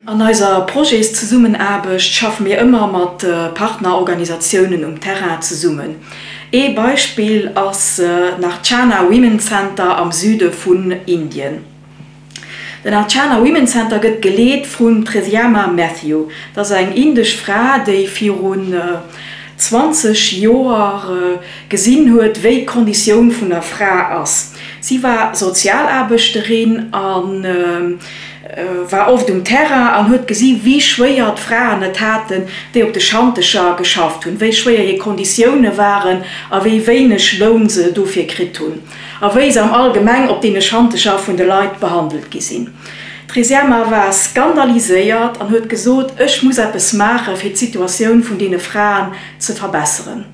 An eiser Projetszesummenaarbecht schaffe mir ëmmer mat Partnerorganisatiounen um Terrain zesummen. Ee Beispill ass d'Narchana Women Center am Süde vun Indien. Den Archana Women Center gëtt geleet vum Thresiamma Mathew. Dat ass eng indesch Fra, déi virun 20 Joer gesinn huet, wéi d'Konditioun vun der Fra ass. Si war Sozialaarbechterin a war oft um Terrain an huet gesi wéi schwéier d'Fraen et haten, déi op de Schantecher geschafft hunn, wéi schwéier hir Konditioune waren a wéi wéineg Loun se dofir kritt hunn. A wéi se am Allgemeng op deene Schantecher vun de Leit behandelt gi sinn. D'Theresiama war skandaliséiert an huet gesot, Ech muss eppes maache fir d'Situatioun vun deene Fraen ze verbesseren.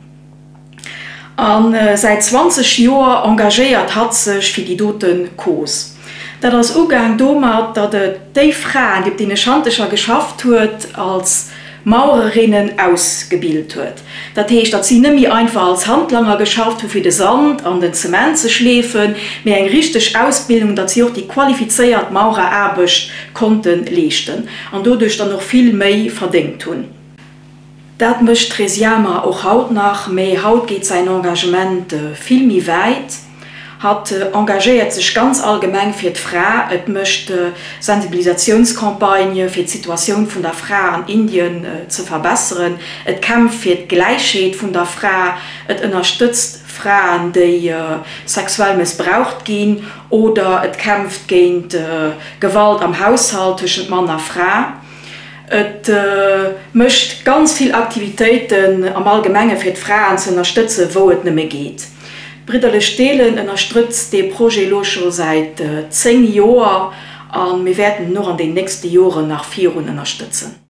A säit 20 Joer engagéiert hatt sech fir déi dote Cause. Dat ass ugaang domat, datt et déi Fraen, déi op deene Schantecher geschafft huet, als Maurerinnen ausgebilt huet. Dat heescht, datt si net méi einfach als Handlanger geschafft hu fir de Sand an den Zement ze schleefen, mee eng richteg Ausbildung, datt si och déi qualifizéiert Maureraarbecht konnte leeschten an doduerch dann och vill méi verdéngt hunn. Dat mécht d'Thresiama och haut nach, mee haut geet säin Engagement vill méi wäit. Hatt engagéiert sech ganz allgemeng fir d'Fra, et mécht Sensibilisatiounscampagnë fir d'Situatioun vun der Fra an Indien ze verbesseren, et kämpft fir d'Gläichheet vun der Fra, et ënnerstëtzt Fraen, déi sexuell mëssbraucht ginn oder et kämpft géint Gewalt am Haushalt tëschent Mann a Fra. Et mécht ganz vill Aktivitéiten am Allgemenge fir d'Fraen ze ënnerstëtzen, wou et nëmme geet. Bridderlech Deelen ënnerstrëtzt dee Projet elo scho säit 10 Joer a mir wäerten en och an den nächste Joren nach virun ënnerstëtzen.